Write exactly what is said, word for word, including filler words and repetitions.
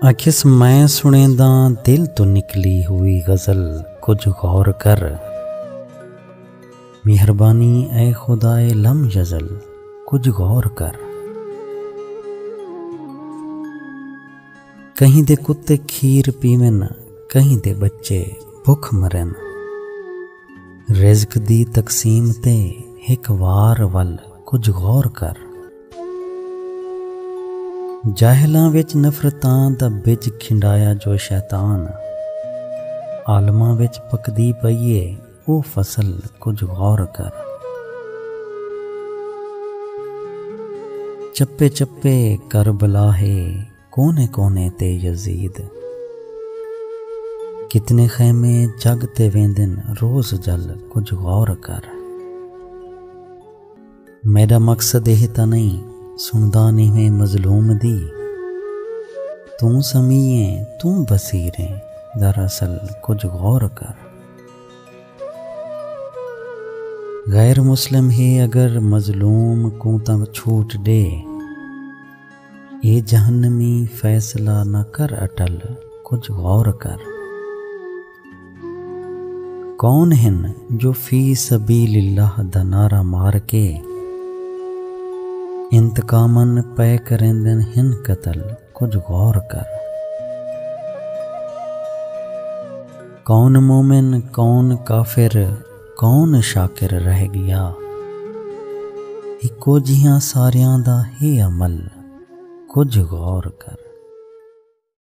آکھیس میں سݨینداں دل توں نکلی ہوئی غزل، کجھ غور کر۔ مہربانی اے خدائے لم یزل، کجھ غور کر۔ کہیں دے کتے کھیر پیون، کہیں دے ٻچے بکھ مرن۔ رزق دی تقسیم تے ہک وار ول کجھ غور کر۔ جاہلاں وچ نفرتاں دا بج کھنڈایا جو شیطان، عالماں وچ پکدی پئی اے او فصل، کجھ غور کر۔ چپے چپے کربلا ہے، کونے کونے تے یزید۔ کتنے خیمے جگ تے ویندن روز جل، کجھ غور کر۔ میݙا مقصد اے تاں نئیں، سݨدا نئیں مظلوم دی۔ توں سمیع ایں، توں بصیر ایں، دراصل کجھ غور کر۔ غیر مسلم ہے اگر مظلوم کوں تاں چھوٹ ݙے۔ اے جہنمی فیصلہ نہ کر اٹل، کجھ غور کر۔ کون ہن جو فی سبیل اللہ دا نعرہ مار کے انتقاماً پئے کریندن ہن قتل، کجھ غور کر۔ کون مومن، کون کافر، کون شاکر رہ ڳیا؟ ہکو جیہاں ساریاں دا ہے عمل، کجھ غور کر۔